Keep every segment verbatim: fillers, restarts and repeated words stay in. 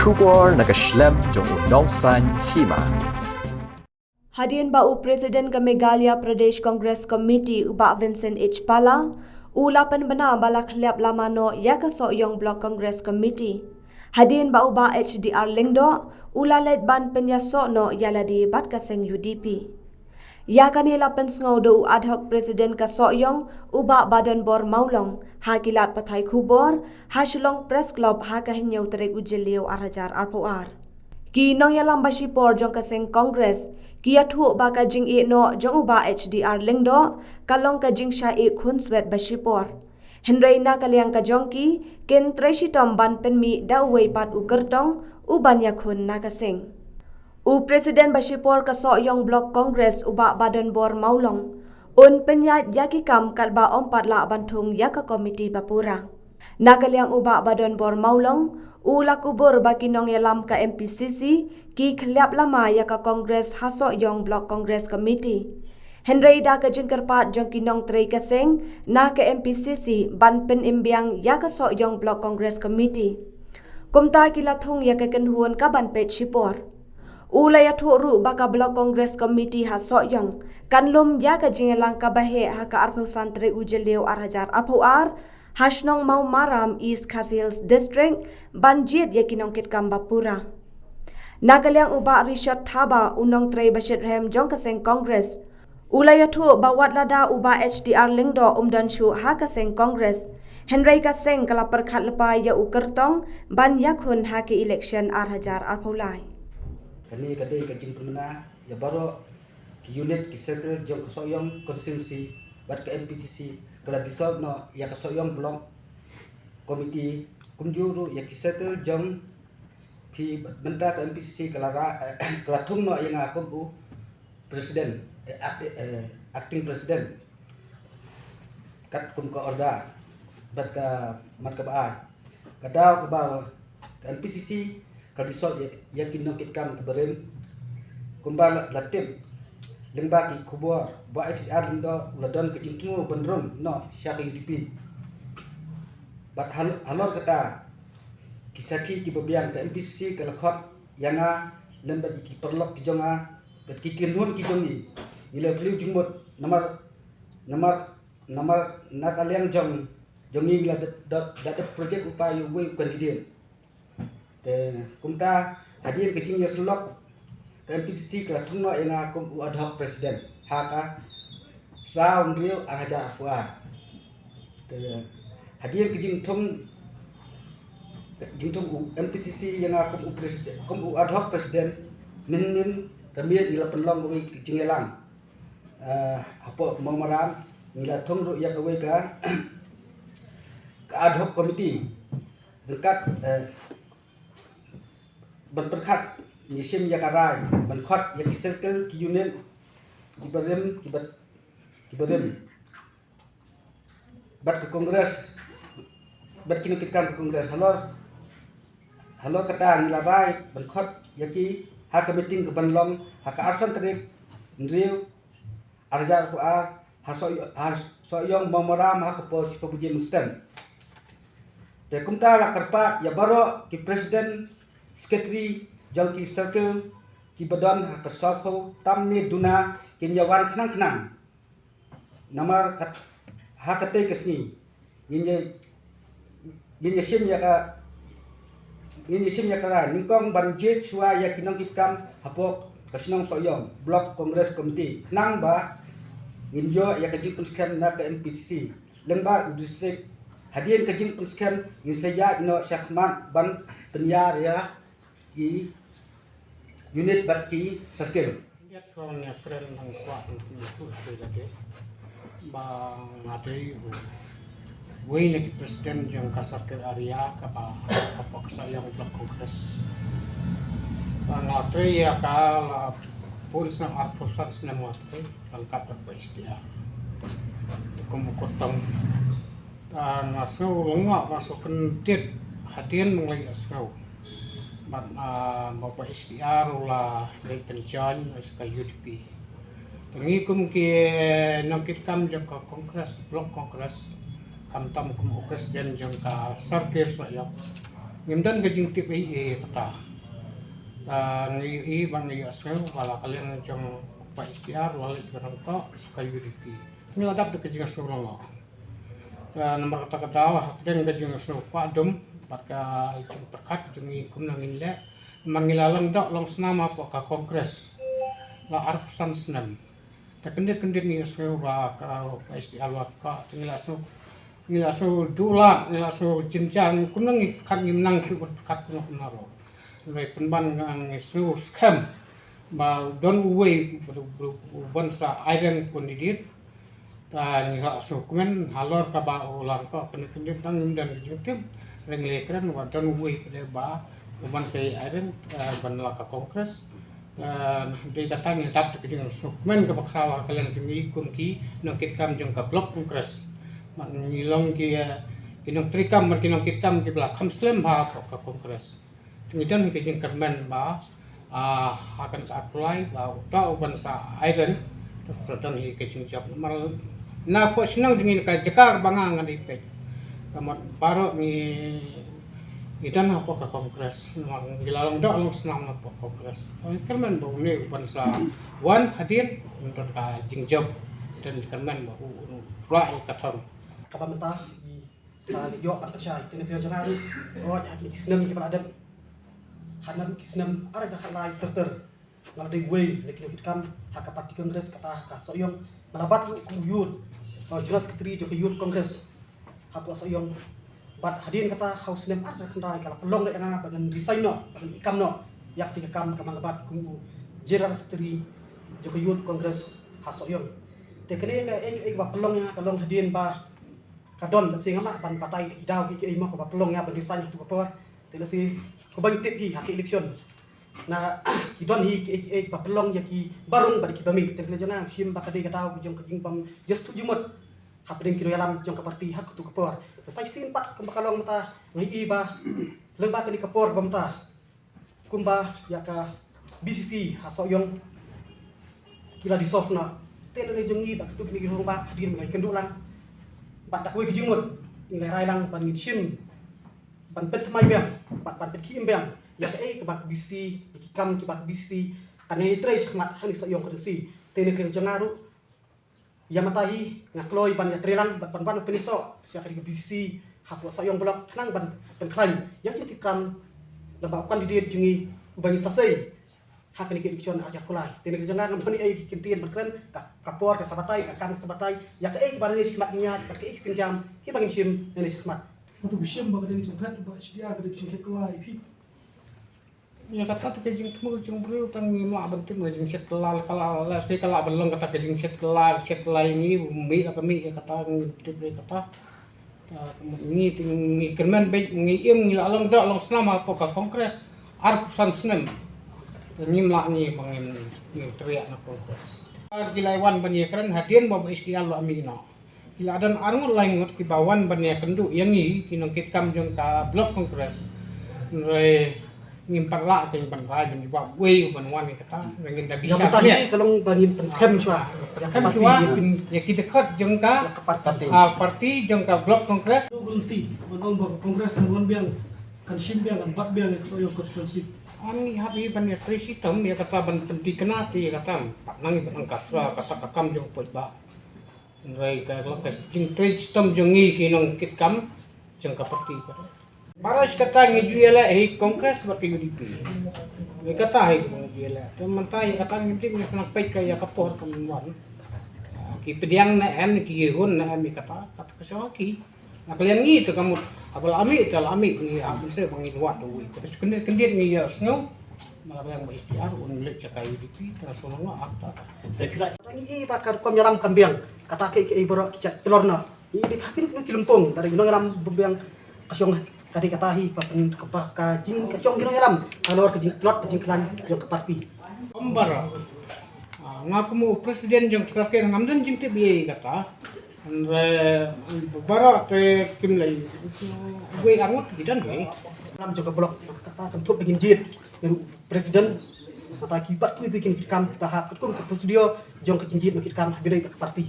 Khubor na ka shlem jong u nongsan hima. Hadien ba u President ka Meghalaya Pradesh Congress Committee u Bah Vincent H Pala u la pynbna ba la khliap lama noh ïa ka Sohiong Block Congress Committee. Hadien ba u Bah H D R Lyngdoh u la leit ban pynïasoh noh ïa lade bad ka seng U D P. Ïa kane la pynsngew da u ad hoc President ka Sohiong u Bah Badonbor Mawlong ha ki lad pathai khubor ha Shillong Press Club ha ka hynñiew tarik u Jylliew ar hajar arphew ar. Ki nongïalam ba shipor jong ka seng Congress ki ïathuh ba ka jingïeh noh jong u Bah H D R Lyngdoh ka long ka jingshah ïeh khunswet ba shipor. Hynrei na ka liang ka jong ki, kin trei shitom ban pynmih da uwei pat u kyrtong u ban ïakhun na ka seng. U President ba shipor ka Sohiong Block Congress u Bah Badonbor Mawlong un pynïaid ïa ki kam katba ym pat lah ban thung ïa ka komiti ba pura. Na ka liang u Bah Badonbor Mawlong u la kubur ba ki nongïalam ka M P C C ki khliap lama ïa ka Congress ha Sohiong Block Congress Committee. Hynrei da ka jingkyrpad jong ki nongtrei ka seng na ka M P C C ban pynim biang ïa ka Sohiong Block Congress Committee, kumta ki la thung ïa ka kynhun ka ban peit shipor. U la ïathuh ruh ba ka Block Congress Committee ha Sohiong kan lum ïa ka jingïalang kaba heh ha ka arphew san tarik u Jylliew ar hajar arphew ar ha shnong Mawmaram, East Khasi Hills District, ban jied ïa ki nongkitkam ba pura. Na ka liang u Bah Richard Thaba u nongtrei ba shitrhem jong ka seng Congress u la ïathuh ba wat lada u Bah H D R Lyngdoh um don shuh ha ka seng Congress, hynrei ka seng ka la pyrkhat lypa ïa u kyrtong ban ïakhun ha ka election ar hajar arphew lai. Kane ka dei ka jingpynbna ïa baroh ki unit, ki circle jong ka Sohiong constituency bad ka M P C C ka la dissolve noh ïa ka Sohiong Block Committee, kumjuh ruh ïa ki circle jong phi. Mynta ka M P C C ka la ra, ka la thung noh ïa nga kum u president, eh, act-, eh, acting president, kat kum ka order bad ka mat kaba ai. Ka daw kaba ka M P C C ka dissolve ïa, ïa ki nongkitkam kiba rim. Kumba la, la tip lyngba ki khubor ba H D R Lyngdoh u la don ka jingthmu ban rung noh sha ka U D P. Bad hal-, halor kata ki sakhi kiba biang ka M P C C ka la khot ïa nga lem bad ki paralok ki jong nga bad ki kynhun ki jong ngi. Ngi la khlem jingmut namar, namar, namar na ka liang jong, jong ngi la dep, dep, dep project u pa ïa uwei u candidate. Te kumta hadien ka jingïasyllok ka M P C C ka la thung noh ïa nga kum u ad hoc president ha ka saw hynriew ar hajar arphew ar. Te hadien ka jingthung, jingthung u M P C C ïa nga kum u president, kum u ad hoc president, mynhynnin ka miet ngi la pynlong kawei ka jingïalang, eh, hapoh Mawmaram, ngi la thung ruh ïa kawei ka, ka ad hoc committee. Ryngkat, eh, ban pyrkhat ngi shim ïa ka rai ban khot ïa ki circle, ki unit kiba rim, kiba, kiba rim bad ka Congress, bad ki nongkitkam ka Congress. Halor, halor kata ngi la rai ban khot ïa ki ha ka meeting kaban long ha ka arphew san tarik hynriew ar hajar arphew ar ha Soh-, ha Sohiong Mawmaram ha ka por shiphew baje mynstep. Te kumta la kyrpad ïa baroh ki president, secretary jong ki circle kiba don ha ka sawphew tam ne duna kin ïa wan khnang khnang. Namar kat, ha katei ka sngi ngin ïa, ngin ïa shim ïa ka, ngin ïa shim ïa ka rai nyngkong ban jied shuwa ïa ki nongkitkam hapoh ka shnong Sohiong Block Congress Committee khnang ba ngin ïoh ïa ka jingpynskhem na ka M P C C lyngba u district. Hadien ka jingpynskhem ngin sa ïaid noh shakhmat ban pynïar ïa ki unit bad ki circle. Ngiat shuwa ngi kren nang kwah ngi tu shuwa lagi ba nga dei uwei na ki president jong ka circle area kaba hapoh ka Sohiong Block Congress. Ba nga trei ïa ka la bun snem, arphew san snem nga trei ryngkat bad ka S D R kum u kyrtong. Ah, nga sngew lyngngoh, nga sngew kyndit hadien ba nga la ïohsngew. Bad, ah, ba, ba S D R u la leit pynjoin sa ka U D P. Te ngi kum ki nongkitkam jong ka Congress, Block Congress, khamtam kum u president jong ka circle Sohiong, Ngim don ka jingtip ei ei kata. Ta ngi ïohi ba ngi ïohsngew ba la ka liang jong Bah S T R la leit ban ryngkoh sha ka U D P. Ngi la dap da ka jingsngew lyngngoh. Ta namar kata ka daw ha pdeng ka jingsngew kwah dum bad ka jingpyrkhat jong ngi kumno ngin leh. Namar ngi la long doh long snam hapoh ka Congress la arphew san snem. Ta kyndit kyndit ngi ïohsngew ba ka S T R la ka, ngi la sngew, ngi la sngew duh lad, ngi la sngew jynjar, kumno ngi khat ngim nang shuh ban khat kumno kumno ruh. Hynrei pynban ngi sngew skhem ba don uwei u ban sa ai reng candidate. Ta ngi sa sngew kmen halor kaba u la ryngkoh kyndit kyndit, tang ngim don ka jingtip. Hynrei ngi la kren ba don uwei pat ba u ban sa ai reng, eh, ban la ka Congress. Eh, dei kata ngi dap da ka jingsngew kmen kaba khraw ha ka liang jong ngi kum ki nongkitkam jong ka Block Congress. Bad ngi long ki, eh, ki nongtrei kam bad ki nongkitkam kiba la kham slem bha hapoh ka Congress. Te ngi don hi ka jingkyrmen ba, ah, ha kane ka Arkulai ba uta u ban sa ai reng, te sa don hi ka jingjop. Namar na poh shnong jong ngi, ka jaka kaba nga ngan ïa peit, ka mut baroh ngi, ngi don hapoh ka Congress. Namar ngi la long doh long snam hapoh Congress. Ngi kyrmen ba une u ban sa wan hadien, un don ka jingjop. Te ngi kyrmen ba u, un rah ïa ka thong. Kaba mynta ngi sa ïoh ban pynshai, te na ka liang jong nga ruh, oh, ha kine ki snem kiba la dep, hynrei ki snem ar hajar khatlai ter ter, nga la dei uwei na ki nongkitkam ha ka party Congress kata ha ka Sohiong. Nga la bat ruh kum u youth, oh, General Secretary jong ka Youth Congress hapoh Sohiong. Bad hadien kata ha u snem ar hajar khatkhyndai ka la pynlong ïa nga ba ngan resign noh, ba ngan ïakam noh ïa kata ka kam kaba nga bat kum u General Secretary jong ka Youth Congress ha Sohiong. Te kane ka, eh, eh, ba pynlong ïa nga ka long hadien ba ka don, lehse ngam lah ban batai ïa ki daw kiei kiei mo kaba pynlong ïa nga ban resign ha katu ka por. Te lehse kumba ngi tip hi ha ki election, na ki don hi kiei kiei ba pynlong ïa ki ba rung bad ki ba mih. Te na ka liang jong nga nga shim ba ka dei ka daw jong ka jingbym ïasuk jingmut hapdeng ki nongïalam jong ka party ha katu ka por. Te sa shisien pat kumba ka long mynta nga ïohi ba lyngba kane ka por ba mynta kumba ïa ka B C C ha Sohiong ki la dissolve noh. Te na ka liang jong ngi bad katto katne ki rangbah hadien ba ngi kynduh lang bad da kawei ka jingmut ngi la rai lang ban ngin shim, ban pynthymmai biang bad ban pynkhih im biang ïa kaei kaba ka B C C, ïa ki kam kiba ka B C C kan ïai trei shakhmat hangne Sohiong Constituency. Te na ka liang jong nga ruh ïa mynta hi nga kloi ban ïatrei lang bad ban wan pynïasoh sha ka B C C hapoh Sohiong Block khnang ban pynkhlaiñ ïa ka jingtip kram lyngba u candidate jong ngi uba ngin sa sei ha kane ka election ar hajar khatlai. Te na ka liang jong nga ngam don ei ei ki kyntien ban kren, ka, ka por ka sa batai, ka kam ka sa batai ïa kaei kaba nangne shakhmat ngin ïaid bad kaei ki sienjam kiba ngin shim nangne shakhmat. Hato phi shem ba ka dei ka jingkhat ba H D R ka dei ka jingshet kylla ïa phi? Ïa kata te ka jingthmu jong u briew tang ngim lah ban tip ka jingshet kylla, ka la, lehse ka lah ban long kata ka jingshet kylla, ka shet kylla ïa ngi, mih la ka mih ïa kata, ngim tip ïa kata. Ta, ngi te ngi kyrmen beit, ngi im, ngi la long doh long snam hapoh ka Congress arphew san snem. Te ngim lah ngi ba ngin, ngin trei na Congress. Ar ki la wan ban ïakren hadien ba Bah S T R la mih noh. Ki la don arngut laingut kiba wan ban ïakynduh ïa ngi ki nongkitkam jong ka Block Congress. Hynrei ngim pat lah ki ban rai ban jubab uei u ban wan ïa kata. Ngin da bishar. Ïa kata hi ka long ba ngin pynskhem shuwa. Pynskhem shuwa ïa ki dkhot jong ka, ah, party jong ka Block Congress. Guarantee ban ong ba ka Congress kan wan biang, kan shim biang, kan bat biang ïa ka Sohiong constituency. Ngi hap hi ban ïatrei shitom ïa kata ban pynthikna te ïa kata. Pat nang ban ong ka shuwa kata ka kam jong u paidbah. Hynrei ka long ka jingtrei shitom jong ngi ki nongkitkam jong ka party. Baroh shi katta ngi ju ïaleh hi Congress bad ka U D P. Hynrei kata hi ngi ju ïaleh. Te mynta ïa kata ngim tip, ngi sngap peit ka ïa ka por kam wan. Ki pdiang ne em, ki hun ne em ïa kata, kata ka shuwa ki. Na ka liang ngi te ka mut haba la mih te la mih, ngi hap ban sngewbha ngi wad uwei. Te kyndit kyndit ngi ïa sngew ba la biang ba H D R un leit sha ka U D P, te ka sngewbha nga ap ta. Te phi la ngi i ba ka rukom ïalam kam biang, kata kaei kaei baroh ki jait tlot noh. Ngi i dei ha kino kino ki lympung, lada ki nongïalam bym biang ka shong ka dei kata hi ba pyn, ka ba ka jing ka shong ki nongïalam halor ka jingtlot ka jingkhlaiñ jong ka party. Kum baroh, ah, nga kum u president jong ka Syrket ngam don jingtip ïa kata. Hynrei baroh te kim lei, wei arngut ki don hi. Lam jong ka block kata kan thup ba ngin jied ngan u president. Kata ki bat kiwei kiwei ki nongkitkam ba hap katkum ka procedure jong ka jingjied nongkitkam ha biang ka party.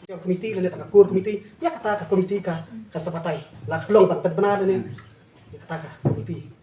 Jong committee lane ta ka core committee, ïa kata ka committee ka, ka sa batai. La ka long ban pynbna lane Ïa kata ka quality.